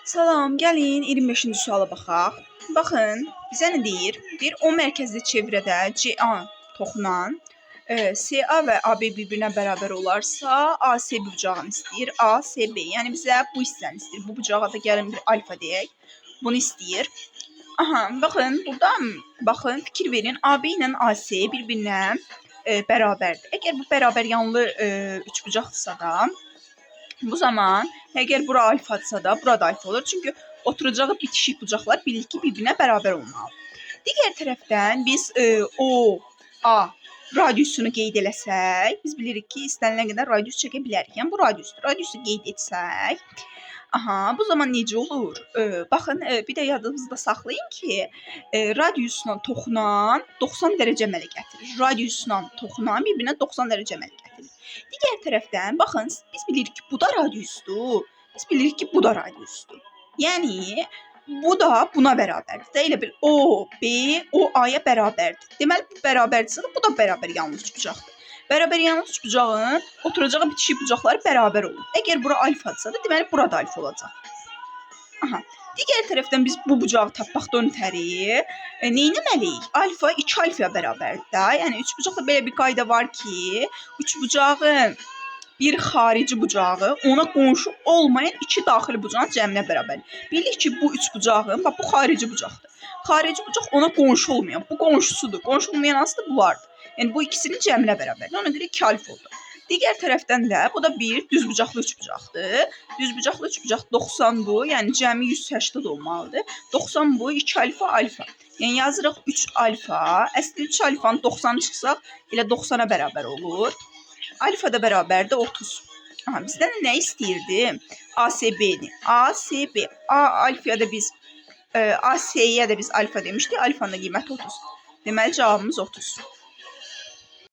Salam, gəlin 25-ci suala baxaq. Baxın, bizə nə deyir? Deyir, O mərkəzli çevrədə CA toxunan CA və AB bir-birinə bərabər olarsa, ASB bucağını istəyir. ASB, yəni bizə bu hissəni istəyir. Bu bucağa da gəlin bir alfa deyək. Bunu istəyir. Aha, baxın, buradan baxın, fikir verin. AB ilə AC bir-birinə bərabərdir. Əgər bu bərabər yanlı üçbucaqdırsa da, bu zaman əgər bura alfadırsa da, burada alfa olur. Çünki oturacağı bitişik bucaqlar bilirik ki, bir-birinə bərabər olmalıdır. Digər tərəfdən biz O, A radiusunu qeyd eləsək, biz bilirik ki, istənilən qədər radius çəkə bilərik. Yəni bu radiusdur. Radiusu qeyd etsək, aha, bu zaman necə olur? Baxın, bir də yadınızda saxlayın ki, radiusla toxunan 90 dərəcə əmələ gətirir. Radiusla toxunan bir-birinə 90 dərəcə əmələ gətirir. Digər tərəfdən, baxın, biz bilirik ki, bu da radiusdur. Biz bilirik ki, bu da radiusdur. Yəni, bu da buna bərabərdir. Də elə bil O, B, O, A-ya bərabərdir. Deməli, bu bərabərdirsə də bu da bərabər yanlı üçbucaqdır. Bərabər yanlı üçbucağın oturacağı bitişik bucaqları bərabər olur. Əgər bura alfadırsa da, deməli, burada alfa olacaq. Aha. Digər tərəfdən biz bu bucağı tapmaqdan ötəri nə etməliyik? Alfa 2 alfaya bərabərdir də. Yəni üçbucaqda belə bir qayda var ki, üçbucağın bir xarici bucağı ona qonşu olmayan iki daxili bucağın cəminə bərabərdir. Bilirik ki, bu üçbucağın, bax bu xarici bucaqdır. Xarici bucaq ona qonşu olmayan, bu qonşusudur. Qonşu olmayan hansıdır? Bunlardır. Yəni bu ikisinin cəminə bərabərdir. Ona görə 2 alfa oldu. Digər tərəfdən də bu da bir düzbucaqlı üçbucaqdır. Düzbucaqlı üçbucaq 90 bu, yəni cəmi 180 olmalıdır. 90 bu, 2 alfa alfa. Yəni yazırıq 3 alfa. Əslində 3 alfanın 90-ı çıxsaq elə 90-a bərabər olur. Alfa da bərabərdir 30. Aha, bizdən nə istəyirdi? ASB-ni. ASB. A alfaya da biz AC-yə də biz alfa demişdik. Alfanın da qiyməti 30. Deməli cavabımız 30.